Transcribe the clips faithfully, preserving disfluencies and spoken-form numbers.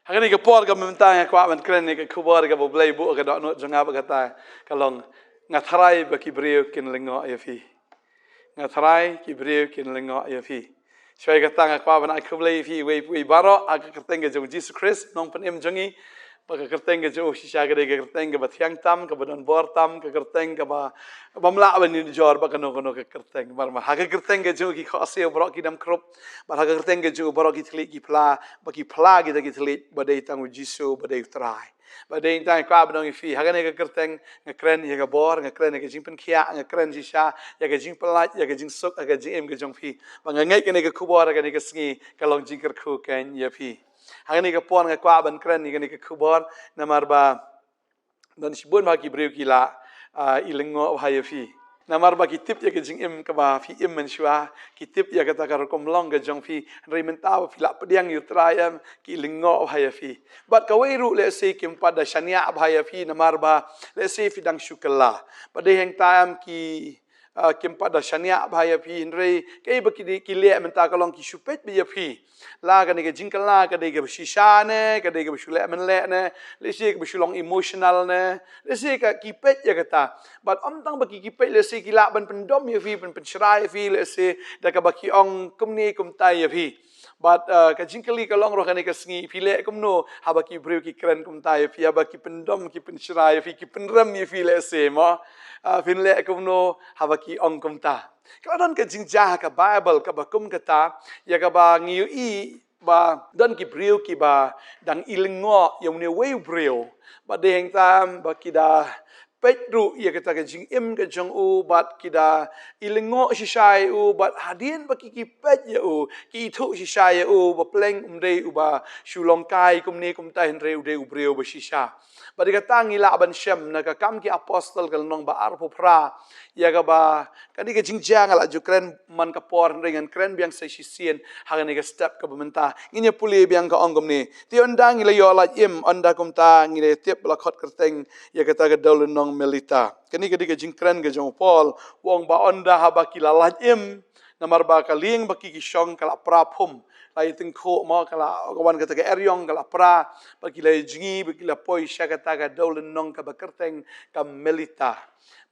Ha kane ka por ka mynta nga kwah ban kren ïa ka khubor kaba U Blei buh ha ka dohnud jong nga bad kata ka long: Nga tharai ba ki briew kin lyngngoh ïa phi. Nga tharai ki briew kin lyngngoh ïa phi. Shuwa kata nga kwah ban ai khublei ïa phi iwei pa iwei baroh ha ka kyrteng ka jong U Jisu Khrist, Nongpynim jong ngi. Bad ka kyrteng ka jong u shisha ka dei ka kyrteng kaba thiang tam, kaba don bor tam, ka kyrteng kaba, bym lah ban ïanujor bad kano kano ka kyrteng. Namar ha ka kyrteng ka jong u ki khohsiew baroh ki dam khrup. Bad ha ka kyrteng ka jong u baroh ki thylliej ki phla, bad ki phla kita ki thylliej ba dei tang U Jisu, ba dei U Trai. Bad dei tang nga kwah ban ong ïa phi, ha kane ka kyrteng nga kren ïa ka bor, nga kren ïa ka jingpynkhiah, nga kren shisha ïa ka jingpyllait, ïa ka jingsuk, ïa ka jingim ka jong phi. Bad nga ngeit kane ka khubor ha kane ka sngi ka long jingkyrkhu keiñ ïa phi. Ha kane ka por nga kwah ban kren ïa kane ka khubor namar ba don shibun bha ki briew ki la, ah, i lyngngoh bha ïa phi. Namar ba ki tip ïa ka jingim kaba phi im mynshuwa, ki tip ïa kata ka rukom long ka jong phi, hynrei mynta ba phi la pdiang ïa U Trai em, ki lyngngoh bha ïa phi. Bad kawei ruh lehse kim pat da shaniah bha ïa phi namar ba lehse phi dang shu kylla. Bad dei hangta em ki, ah, kim pat da shaniah bha ïa phi, hynrei kaei ba ki dei ki leh mynta ka long ki shu peit bha ïa phi. La kane ka jingkylla ka dei kaba shisha ne, ka dei kaba shu leh mynleh ne, lehse kaba shu long emotional ne, lehse ka ki peit ïa kata. Bad ym tang ba ki ki peit, lehse ki lah ban pyndom ïa phi, ban pynshrai ïa phi, lehse da kaba ki ong kumne kumtai ïa phi. Bad, eh, ka jingkylli ka long ruh ha kane ka sngi, phi leh kumno haba ki briew ki kren kumta ïa phi, haba ki pyndom, ki pynshrai ïa phi, ki pynrem ïa phi lehse mo. Ah, phin leh kumno haba ki ong kumta. Ka la don ka jingjia ha ka Baibl kaba kum kata, ïa kaba ngi ïohi ba don ki briew kiba dang i lyngngoh ïa une uwei u briew. Bad dei hangta em ba ki da peit ruh ïa kata ka jingim ka jong u, bad ki da i lyngngoh shisha ïa u, bad hadien ba ki ki peit ïa u, ki ithuh shisha ïa u ba pleng um dei uba shu long kai kumne kumta, hynrei u dei u briew ba shisha. Bad dei kata ngi lah ban shem na ka Kam ki Apostol ka lynnong ba arphew phra, ïa kaba kane ka jingjia nga la ju kren man ka por, hynrei ngan kren biang sa shisien ha kane ka step kaba mynta. Ngin ïa pule biang, ka ong kumne: Te ynda ngi la ïoh lait im, ynda kumta ngi la tip ba la khot kyrteng ïa kata ka dewlynnong Melita. Kane ka dei ka jingkren ka jong u Paul, u ong ba ynda haba ki la lait im, namar ba ka lieng ba ki ki shong ka la pra phum, la ïa tyngkhuh mo, ka la, ka wan kata ka eriong ka la pra, ba ki la ïa jngi, ba ki la poi sha kata ka dewlynnong kaba kyrteng ka Melita.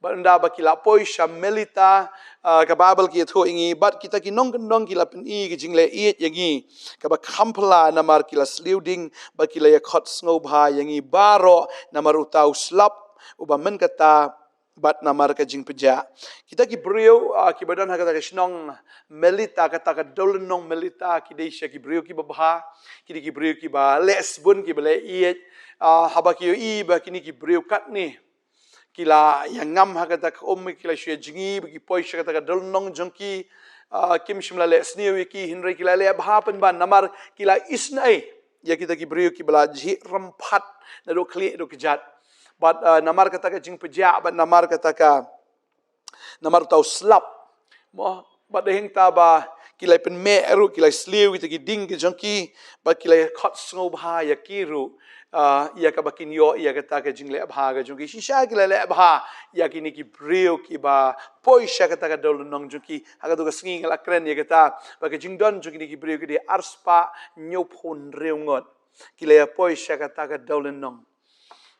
Bad ynda ba ki la poi sha Melita, ah, ka Baibl ka ïathuh ïa ngi: Bad kita ki nongkyndong ki la pyni ka jingleh ïeit ïa ngi kaba kham phylla, namar ki la sliu ding, bad ki la ïa khot sngewbha ïa ngi baroh namar uta u slap uba mynta, bad namar ka jingpjah. Kita ki briew, ah, kiba don ha kata ka shnong Melita, kata ka dewlynnong Melita, ki dei shisha ki briew kiba bha, ki dei ki briew kiba leh sbun, kiba leh ïeit. Ah, haba ki ïohi ba kine ki briew katne ki la ïa ngam ha kata ka um, ki la shu ïa jngi, ba ki poi sha kata ka dewlynnong jong ki, ah, kim shym la leh sniew ïa ki, hynrei ki la leh bha pynban namar ki la isynei ïa kita ki briew kiba la jhieh rymphat naduh khlieh haduh kjat. Bad, ah, namar kata ka jingpjah, bad namar kata ka, namar uta u slap. Mo, bad dei hangta ba ki la pynmeh ruh, ki la sliu kita ki ding ki jong ki, bad ki la khot sngewbha ïa ki ruh, ah, ïa kaba kin ïoh ïa kata ka jingleh bha ka jong ki. Shisha ki la leh bha ïa kine ki briew kiba poi sha kata ka dewlynnong jong ki. Ha kato ka sngi nga la kren ïa kata ba ka jingdon jong kine ki briew ki dei arspah hynñiewphew hynriew ngut. Ki la ïa poi sha kata ka dewlynnong.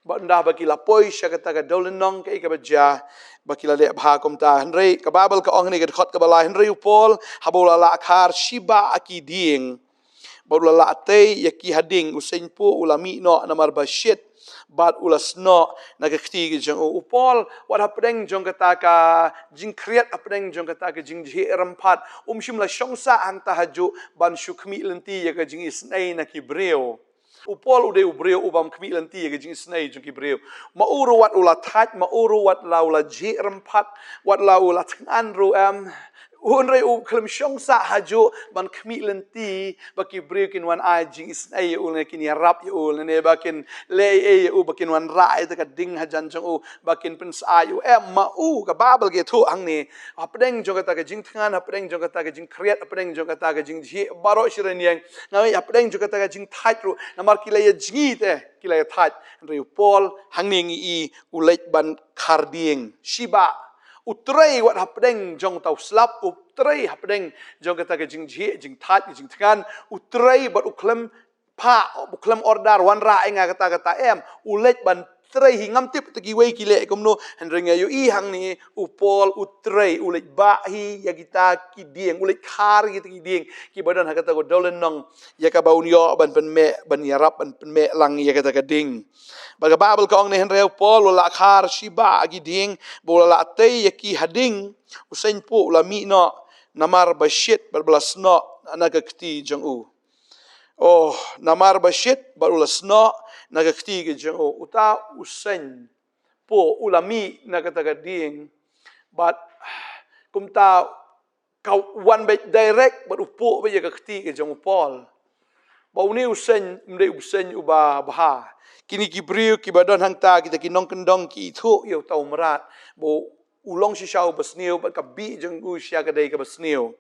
Bad ynda ba ki la poi sha kata ka dewlynnong, kaei kaba jia? Ba ki la leh bha kumta. Hynrei ka Baibl ka ong ha kane ka dkhot kaba lai: Hynrei u Paul, haba u la lah khar shiba ha ki dieng, bad u la lah tei ïa ki ha ding, u seiñpuh u la mih noh namar ba shit, bad u la snoh na ka kti ka jong u. U Paul, wat hapdeng jong kata ka jingkhriat, hapdeng jong kata ka jingjhieh rymphat, um shym la shong sah hangta hajuh ban shu khmih lynti ïa ka jingisynei na ki briew. U Paul u dei u briew u bym khmih lynti ïa ka jingisynei jong ki briew. Ma u ruh wat u la thait, ma u ruh wat la u la jhieh rymphat, wat la u la thngan ruh em, hynrei u khlem shong sah hajuh ban khmih lynti ba ki briew kin wan ai jingisynei ïa u, ne kin ïarap ïa u, ne ba kin leh ei ei ïa u, ba kin wanrah ïa ka ding hajan jong u, ba kin pynsah ïa u. Em, ma u, ka Baibl ka ïathuh hangne, hapdeng jong kata ka jingthngan, hapdeng jong kata ka jingkhriat, hapdeng jong kata ka jingjhieh baroh shi rynïeng, nga ngeit hapdeng jong kata ka jingthait ruh, namar ki la ïa jngi te ki la ïa thait. Hynrei u Paul hangne ngi i u leit ban khar dieng shiba. U trei wat hapdeng jong uta u slap, u trei hapdeng jong kata ka jingjhieh, jingthait, jingthngan, u trei bad u khlem phah, u khlem order wanrah ïa nga kata kata, em. U leit ban trei hi, ngam tip te kiwei ki leh kumno, hynrei nga ïohi hangne u Paul u trei, u leit bah hi ïa kita ki dieng, u leit khar ïa kita ki dieng kiba don ha kata ka dewlynnong, ïa kaba un ïoh ban pynmeh, ban ïarap ban pynmeh lang ïa kata ka ding. Bad ka Baibl ka ong ne, hynrei u Paul u la khar shibah ki dieng, bad u la lah tei ïa ki ha ding, u seiñ puh u la mih noh, namar ba shit bad ba la snoh na ka kti jong u. Oh, namar ba shit bad u la snoh na ka kti ka jong u. Uta u seiñ puh u la mih na kata ka dieng, bad kumta ka wan beit direct bad u puh beit ïa ka kti ka jong u Paul. Ba une u seiñ um dei u seiñ uba bha. Kine ki briew kiba don hangta, kita ki nongkyndong ki ithuh ïa uta u mrad ba u long shisha uba sniew bad ka bih jong u shisha ka dei kaba sniew.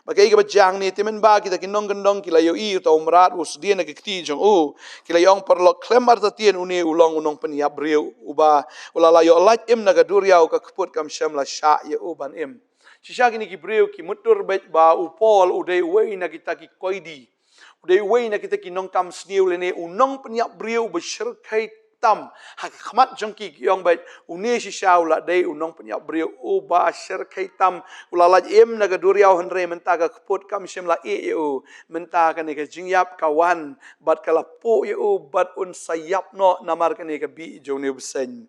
Bad kaei kaba jia hangne, te mynba kita ki nongkyndong ki la ïohi ïa uta u mrad u sdien na ka kti jong u, ki la ong, paralok, khlem artatien une u long u nongpynïap briew uba u la lah ïoh lait im na ka duriaw, ka kput kam shym la shah ïa u ban im. Shisha kine ki briew ki mutdur beit ba u Paul u dei uwei na kita ki koidi, u dei uwei na kita ki nongkam sniew lane u nongpynïap briew uba shyrkhei tam. Ha ka khmat jong ki ki ong beit une shisha u la dei u nongpynïap briew uba shyrkhei tam, u la lait im na ka duriaw, hynrei mynta ka kput kam shym la ïeh ïa u. Mynta kane ka jingïap ka wan bad ka la puh ïa u bad un sa ïap noh namar kane ka bih jong une u bseiñ.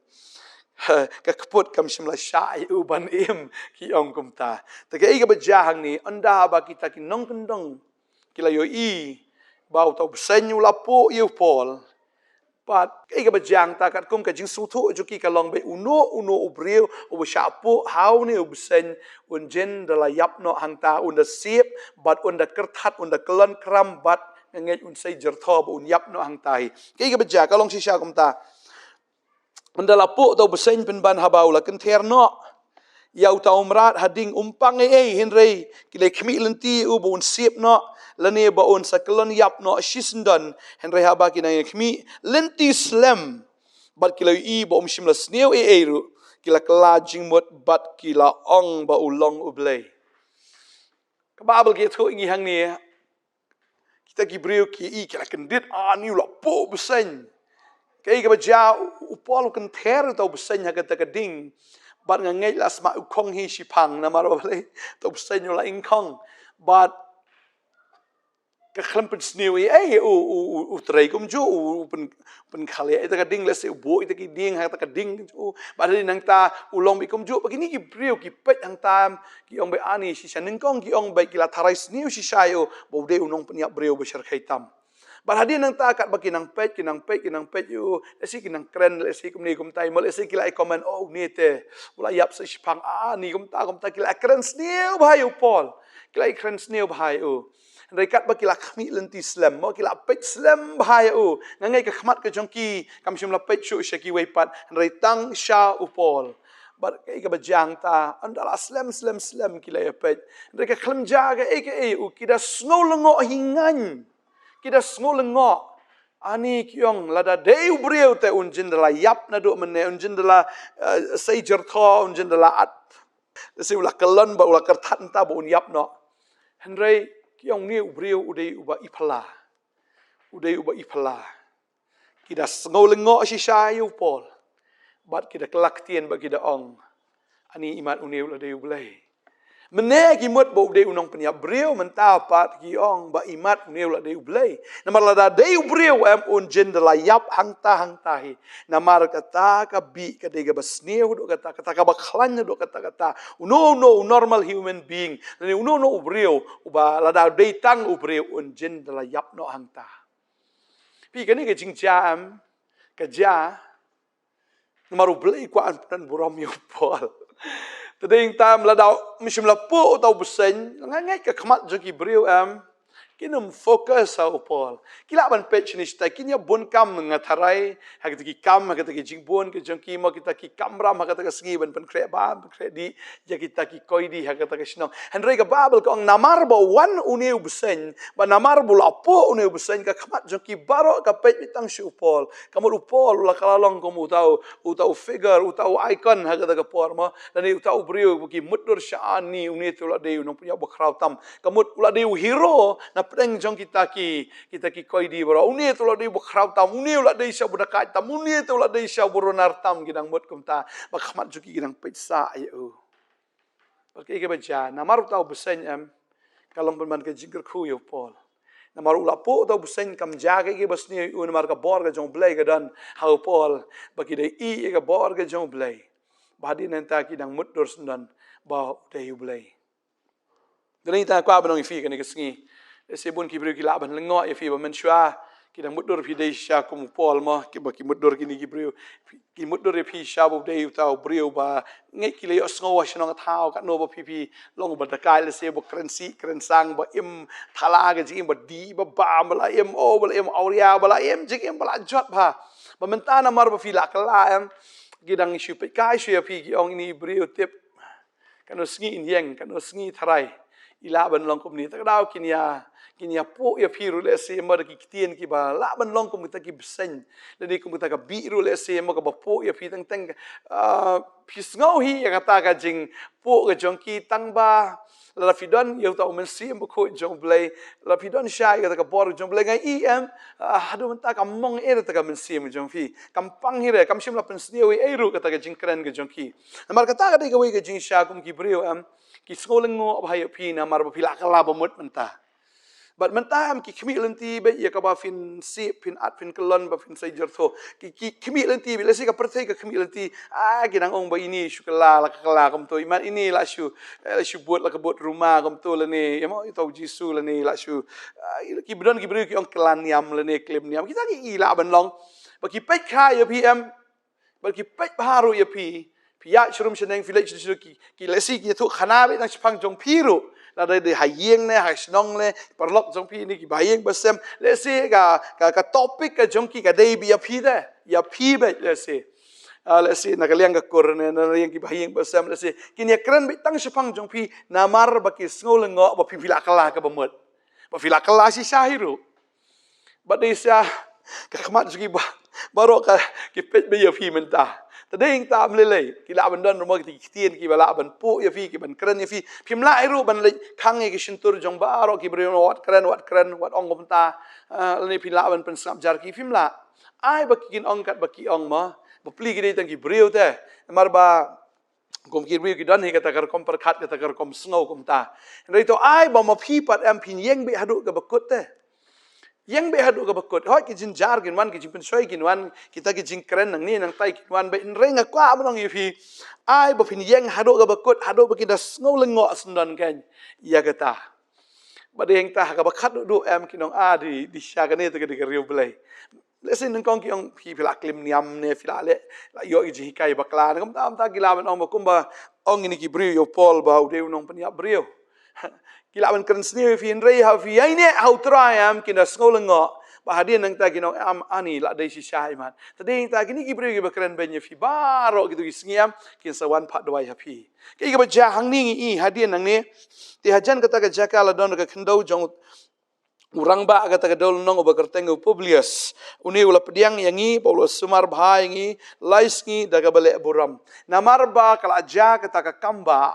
Ka kput kam shym la shah ïa u ban im, ki ong kumta. Te kaei kaba jia hangne, ynda ba kita ki nongkyndong ki la ïohi ba uta u bseiñ u la puh ïa u Paul, bad kaei kaba jia hangta, katkum ka jingsngewthuh jong ki ka long beit uno uno u briew uba shah puh ha une u bseiñ un jin da la ïap noh hangta, un da sip bad un da kyrthat, un da kyllon kram bad nga ngeit un sei jyrthoh ba un ïap noh hangta hi. Kaei kaba jia, ka long shisha kumta. Ynda la puh uta u bseiñ pynban, haba u la kynther noh ïa uta u mrad ha ding, um pang ei ei, hynrei ki la khmih lynti ïa u ba un sip noh lane ba un sa kyllon ïap noh shisyndon. Hynrei haba ki nang khmih lynti slem bad ki la ïohi ba um shym la sniew ei ei ruh, ki la kylla jingmut bad ki la ong ba u long U Blei. Ka Baibl ka ïathuh ïa ngi hangne, kita ki briew ki, i, ki la kyndit, ani u la puh u bseiñ. Kaei kaba jia, u Paul u kynther uta u bseiñ ha kata ka ding. Bad nga ngeit la sma u khong hi shiphang namar ba balei, uta u bseiñ u la ingkhong. Bad ka khlem pynsniew ei ei u, u, u, u trei kumjuh, u, u pyn, pynkhalieh ïa ita ka ding, lehse u buh ita ki dieng ha kata ka ding. Bad hadien nangta u long beit kumjuh, bad kine ki briew ki peit hangta, ki ong beit, ani shisha nyngkong ki ong beit, ki la tharai sniew shisha ïa u ba u dei u nongpynïap briew ba shyrkhei tam. Bad hadien nangta katba ki nang peit, ki nang peit, ki nang peit ïa u, lehse ki nang kren, lehse kumne kumtai mo, lehse ki la ai comment, oh, une te u la ïap sa shiphang, ani kumta kumta, ki la kren sniew bha ïa u Paul, ki la kren sniew bha ïa u. Hynrei katba ki la khmih lynti slem mo, ki la peit slem bha ïa u, nga ngeit ka khmat ka jong ki kam shym la peit shuh sha kiwei pat, hynrei tang sha u Paul. Bad kaei kaba jia hangta, ynda la slem slem slem ki la ïa peit, hynrei ka khlem jia kaei kaei ïa u, ki da sngew lyngngoh hi ngan. Ki da sngew lyngngoh. Ani, ki ong, lada dei u briew te un jin da la ïap naduh mynne, un jin da la, eh, sei jyrthoh, un jin da la at, lehse u la kyllon bad u la kyrthat nangta ba un ïap noh. Hynrei ki ong, une u briew u dei uba i phylla. U dei uba i phylla. Ki da sngew lyngngoh shisha ïa u Paul. Bad ki da kylla ktien bad ki da ong, ani, imat une u la dei U Blei. Mynne ki mut ba u dei u nongpynïap briew, mynta pat ki ong ba imat une u la dei U Blei. Namar lada dei u briew, em, un jin da la ïap hangta hangta hi. Namar kata ka bih ka dei kaba sniew haduh katta katta, kaba khlaiñ haduh katta katta. Uno uno u normal human being, lane uno uno u briew, uba lada dei tang u briew un jin da la ïap noh hangta. Phi, kane ka jingjia, em, ka jia namar U Blei u kwah ban pynburom ïa u Paul. Te dei tang lada um shym la puh uta u bseiñ, nga ngeit ka khmat jong ki briew, em, kin ym focus ha u Paul. Ki lah ban peit shane shatai, kin ïa bun kam, nga tharai ha kita ki kam, ha kita ki jingbun ka jong ki mo, kita ki kamram ha kata ka sngi ban pynkhreh bam, pynkhreh dih ïa kita ki koidi ha kata ka shnong. Hynrei ka Baibl ka ong namar ba wan une u bseiñ, bad namar ba u la puh une u bseiñ, ka khmat jong ki baroh ka peit beit tang sha u Paul. Ka mut u Paul u la kylla long kum uta u, uta u figure, uta u icon ha kata ka por mo, lane uta u briew ba ki mutdur sha, ani, une te u la dei u nongpynïap ba khraw tam. Ka mut u la dei u hero na pdeng jong kita ki, kita ki koidi baroh. Une te u la dei u bakhraw tam, une u la dei sha u badakaid tam, une te u la dei sha u baronar tam, ki dang mut kumta. Ba khmat jong ki ki dang peit sah ïa u. Bad kaei kaba jia, namar uta u bseiñ em, ka long pynban ka jingkyrkhu ïa u Paul. Namar u la phuh uta u bseiñ kam jia kaei kaba sniew ïa u, namar ka bor ka jong u Blei ka don ha u Paul. Ba ki dei ïa ka bor ka jong u Blei. Ba hadien nangta ki dang mutdur syndon ba u dei u Blei. Dei nangta kwah ban ong ïa phi kane ka sngi. Lehse bun ki briew ki lah ban lyngngoh ïa phi ba mynshuwa ki dang mutdur phi dei shisha kum u Paul mo, ki ba ki mutdur kine ki briew. Ki mutdur ïa phi shisha ba u dei uta u briew ba ngeit ki la ïohsngew ha shnong thaw katno ba phi phi long ba dakaid lehse ba kren sih kren sang ba im thala ka jingim ba dih ba bam ba la im o ba la im awria ba la im jingim ba la jot bha. Ba mynta namar ba phi la kylla em ki dang shu peit kai shu ïa phi ki ong ine i briew tip. Katno sngi in ïeng, katno sngi tharai. I lah ban long kumne. Te ka daw kin ïa, kin ïa phuh ïa phi ruh lehse mo da ki ktien kiba lah ban long kum kita ki bseiñ. Lane kum kita ka bih ruh lehse mo kaba phuh ïa phi teng teng. Ah, phi sngew hi ïa kata ka jingphuh ka jong ki tang ba lada phi don ïa uta u Mynsiem Bakhuid jong u Blei, lada phi don shisha ïa kata ka bor jong u Blei nga i em, ah, haduh mynta kam mong eh da kata ka mynsiem jong phi. Kam pang hi re, kam shym la pynsniew ei ei ruh kata ka jingkren ka jong ki. Namar kata ka dei kawei ka jingshisha kum ki briew em, ki sngew lyngngoh bha ïa phi namar ba phi la kylla ba mut mynta. Bad mynta em ki khmih lynti beit ïa kaba phin sih, phin at, phin kyllon ba phin sa jyrthuh. Ki, ki khmih lynti beit, lehse ka pyrthei ka khmih lynti. Ah, ki nang ong ba ine shu kylla, la ka kylla kumto. Imat ine la shu, eh, la shu bud, la ka bud ruma kumto lane. Ïa mo, ito Jisu lane la shu. Ah, ki ba don ki briew ki ong kylla niam lane klim niam. Kita ki i lah ban long. Ba ki peit kha ïa phi em. Bad ki peit bha ruh ïa phi, phi ïaid sharum shaneng phi leit sha ki, ki lehse ki ïathuh khana beit tang shaphang jong phi ruh. Lada dei ha ïing ne, ha shnong ne, paralok jong phi ne, ki bahaïing basem. Lehse ka, ka, ka topic ka jong ki ka dei beit ïa phi te, ïa phi beit lehse. Ah, lehse na ka liang ka kur ne, na liang ki bahaïing basem lehse. Kin ïakren beit tang shaphang jong phi, namar ba ki sngew lyngngoh ba phi phi la kylla kaba mut. Ba phi la kylla shisha hi ruh. Bad dei shisha ka khmat jong ki ba, baroh ka ki peit beit ïa phi mynta. Te dei hangta ym lei lei, ki lah ban don ruh mo kita ki ktien kiba lah ban phuh ïa phi, ki ban kren ïa phi. Phim lah ei ruh ban leit khang ïa ki shyntur jong baroh ki briew wat kren, wat kren, wat ong kumta. Ah, lane phi lah ban pynsngap jar ki, phim lah. Ai ba ki kin ong kat ba ki ong mo, bapli ki dei tang ki briew te. Namar ba kum ki briew ki don hi kata ka rukom pyrkhat, kata ka rukom sngew kumta. Hynrei to ai ba ma phi pat em phin ïeng beit haduh kaba kut te. Ïeng beit haduh kaba kut. Hooid ki jynjar kin wan, ki jingpynshoi kin wan, kita ki jingkren nangne nangtai kin wan beit. Hynrei nga kwah ban ong ïa phi. Ai ba phin ïeng haduh kaba kut, haduh ba kin da sngew lyngngoh syndon kein ïa kata. Bad dei hangta ha kaba khatduh em kin ong a dei, dei shisha kane te ka dei ka riewblei. Lehse nyngkong ki ong phi, phi la klim niam ne, phi la leh, la ïoh ki jinghikai bakla ne, kumta kumta ki lah ban ong ba kumba ong ine ki briew ïa u Paul ba u dei u nongpynïap briew. Ki lah ban kren sniew ïa phi, hynrei ha phi ïaineh ha u Trai em kin da sngew lyngngoh. Ba hadien nangta kin ong em, ani la dei shisha imat. Te dei hangta kine ki briew kiba kren beiñ ïa phi baroh kito ki sngi em kin sa wan phah duwai ha phi. Kaei kaba jia hangne ngi i hadien nangne. Te hajan kata ka jaka la don ka khyndew jong u rangbah kata ka dewlynnong uba kyrteng u Publius. Une u la pdiang ïa ngi, ba u la sumar bha ïa ngi lai sngi da kaba leh burom. Namar ba ka la jia kata ka kambah,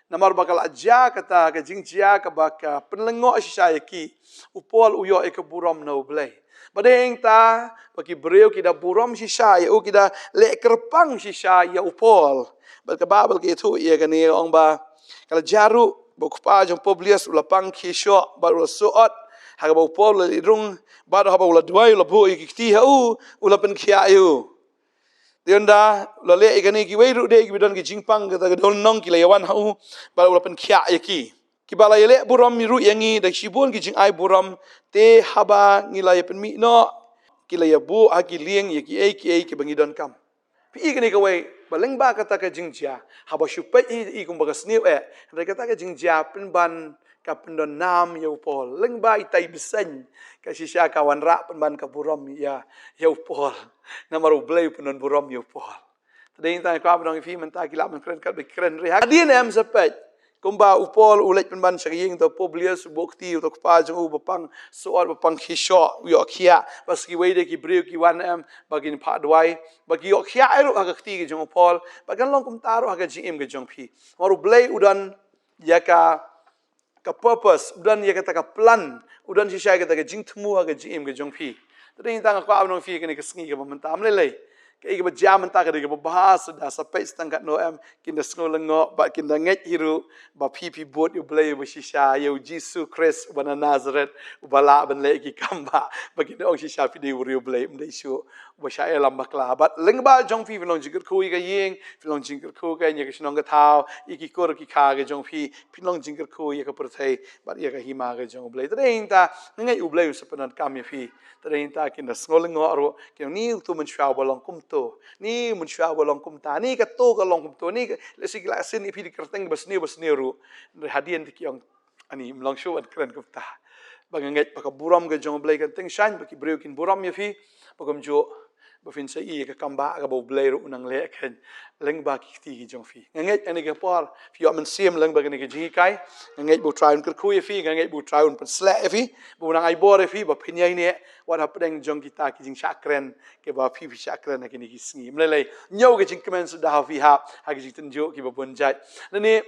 namar ba ka la jia kata ka jingjia kaba ka pynlyngngoh shisha ïa ki, u Paul u ïoh ïa ka burom na u Blei. Bad dei hangta ba ki briew ki da burom shisha ïa u, ki da leh kyrpang shisha ïa u Paul. Bad ka Baibl ka ïathuh ïa kane, ka ong ba ka la jia ruh ba u kpa jong Publius u la pang khie shoh bad u la suhot. Ha kaba u Paul u la leit rung bad haba u la duwai u la buh ïa ki kti ha u, u la pynkhiah ïa u. Te ynda u la leh ïa kane, kiwei ruh de kiba don ki jingpang kata ka dewlynnong ki la ïawan ha u bad u la pynkhiah ïa ki. Kiba la ïaleh burom ruh ïa ngi da shibun ki jingai burom, te haba ngi la ïapynmih noh ki la ïabuh ha ki lieng ïa kiei kiei kiba ngi donkam. Phi i kane kawei ba lyngba kata ka jingjia, haba shu peit hi i kumba ka sniew eh, hynrei kata ka jingjia pynban ka pyndon nam ïa u Paul. Lyngba itai i bseiñ ka shisha ka wanrah pynban ka burom ïa, ïa u Paul. Namar u Blei u pyndon burom ïa u Paul. Te dei tang ka ba dang ïa phi mynta ki lah ban kren kat ba ki kren, hynrei hadien em sa peit kumba u Paul u leit pynban sha ka ïing uta u Publius, u buh kti uta u kpa jong u ba pang suhot, ba pang khie shoh, u ïoh khiah. Bad sa kiwei de ki briew ki wan em ba kin phah duwai, ba ki ïoh khiah ruh ha ka kti ka jong u Paul. Bad kan long kumta ruh ha ka jingim ka jong phi. Namar u Blei u don ïa ka ka purpose, u don ïa kata ka plan, u don shisha ïa kata ka jingthmu ha ka jingim ka jong phi. Te dei tang nga kwah ban ong ïa phi kane ka sngi kaba mynta, ym lei lei. Kaei kaba jia mynta ka dei kaba bha suda, sa peit tang katno em, kin da sngew lyngngoh bad kin da ngeit hi ruh ba phi phi bud ïa u Blei uba shisha, ïa u Jisu Khrist uba na Nazareth, uba lah ban leh ki kam ba, ba kin da ong shisha phi dei u briew Blei, ym dei shuh uba shah ïalam bakla. Bad lyngba jong phi phin long jingkyrkhu ïa ka ïing, phin long jingkyrkhu ka ïa ka shnong ka thaw, ïa ki kur ki kha ka jong phi, phin long jingkyrkhu ïa ka pyrthei bad ïa ka hima ka jong u Blei. Te dei ta nga ngeit u Blei u sa pyndonkam ïa phi. Te dei ta kin da sngew lyngngoh ruh, kin ong ni utu mynshuwa uba long kumto, ni mynshuwa uba long kumta, ni kato ka long kumto, ni ka, lehse ki la sien ïa phi da ki kyrteng ba sniew ba sniew ruh. Hynrei hadien te ki ong, ani, ym long shuh ban kren kumta. Ba nga ngeit ba ka burom ka jong u Blei kan tyngshaiñ, ba ki briew kin burom ïa phi, ba kumjuh ba phin sa ïohi ïa ka kam ba kaba u Blei ruh u nang leh khein lyngba ki kti ki jong phi. Nga ngeit ha kane ka por phi ïoh mynsiem lyngba kane ka jinghikai. Nga ngeit ba u Trai un kyrkhu ïa phi, nga ngeit ba u Trai un pynsleh ïa phi, ba u nang ai bor ïa phi ba phin ïaineh wat hapdeng jong kita ki jingshah kren kiba phi phi shah kren ha kine ki sngi. Ym lei lei, ñiew ka jingkmen suda ha phi ha, ha ki jingtynjuh kiba bun jait. Lane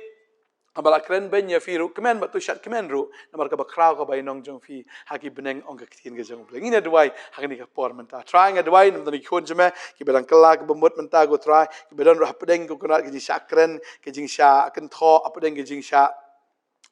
haba la kren beiñ ïa phi ruh, kmen bad to shad kmen ruh namar kaba khraw ka bainong jong phi ha ki bneng, ong ka ktien ka jong u Blei. Ngin ïa duwai ha kane ka por mynta. Trai, nga duwai namar kine ki khun jong me kiba dang kylla kiba mut mynta, ko Trai, kiba don ruh hapdeng, ko Trai, ka jingshah kren, ka jingshah kynthoh, hapdeng ka jingshah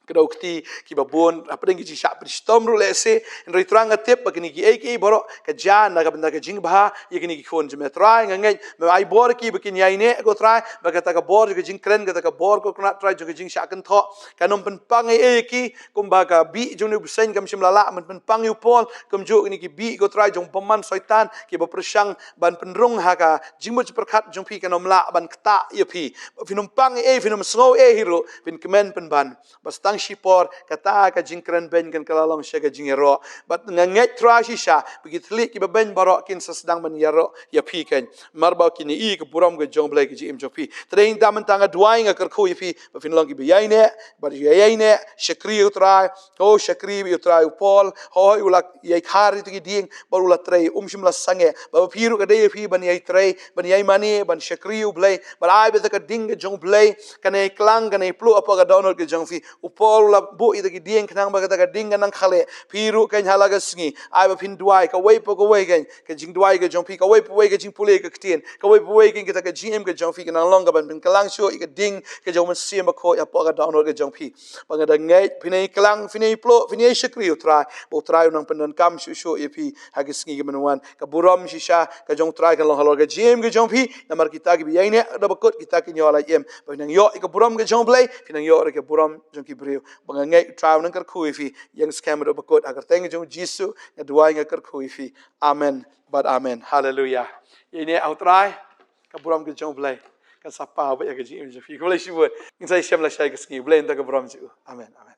kdew kti kiba bun, hapdeng ka jingshah pynshitom ruh lehse. Hynrei Trai, nga tip ba kine kiei kiei baroh ka jia na ka bynta ka jingbha ïa kine ki khun jong me. Trai, nga ngeit me ai bor ïa ki ba kin ïaineh, ko Trai, ba kata ka bor jong ka jingkren, kata ka bor, ko Trai, jong ka jingshah kynthoh kan ym pynpang ei ei ïa ki, kumba ka bih jong une u bseiñ kam shym la lah ban pynpang ïa u Paul. Kumjuh kine ki bih, ko Trai, jong u bymman Soitan, kiba pyrshang ban pynrung ha ka jingmut jingpyrkhat jong phi kan ym lah ban ktah ïa phi. Phin ym pang ei ei, phin ym sngew ei ei hi ruh, phin kmen pynban. Bad tang shipor kata ka jingkren beiñ kan kylla long sha ka jingïaroh. Bad nga ngeit Trai shisha ba ki thylliej kiba beiñ baroh kin sa sdang ban ïaroh ïa phi khein, namar ba kin ïohi ka burom ka jong u Blei ha ka jingim jong phi. Te dei ta mynta nga duwai, nga kyrkhu ïa phi ba phin long kiba ïaineh bad ïa ïaineh. Shakri, ko Trai, ho, shakri ïa u Trai u Paul, ho, u la ïai khar ïa kita ki dieng bad u la trei, um shym la sangeh. Bad phi ruh ka dei ïa phi ban ïai trei, ban ïai mane, ban shakri ïa u Blei, bad ai ba kata ka ding ka jong u Blei kan ïai klang, kan ïai pluh hapoh ka dohnud ka jong phi. U Paul u la buh ïa kita ki dieng khnang ba kata ka ding kan nang khleh. Phi ruh khein ha la ka sngi, ai ba phin duwai kawei pa kawei khein, ka jingduwai ka jong phi, kawei pa kawei ka jingpule ka ktien, kawei pa kawei khein kata ka jingim ka jong phi kan nang long kaban pynkylla shuh ïa ka ding ka jong u Mynsiem Bakhuid hapoh ka dohnud ka jong phi. Ba nga da ngeit phin ïai klang, phin ïai pluh, phin ïai shakri, ko Trai, ba ko Trai u nang pyndonkam shuh shuh ïa phi ha ki sngi kiban wan. Ka burom shisha ka jong u Trai kan long halor ka jingim ka jong phi, namar kita kiba ïaineh da bakut, kita kin ïoh lait im. Ba phin nang ïoh ïa ka burom ka jong u Blei, phin nang ïoh ruh ïa ka burom jong ki briew. Ba nga ngeit u Trai u nang kyrkhu ïa phi ïeng skhem da bakut. Ha ka kyrteng ka jong u Jisu nga duwai, nga kyrkhu ïa phi. Amen bad amen. Haleluia. Ïaineh ha u Trai, ka burom ka jong u Blei kan sa paw bad ïa ka jingim jong phi. Khublei shibun. Ngin sa ïashem lashai ka sngi. U Blei un ai ka burom jong u. Amen. Amen.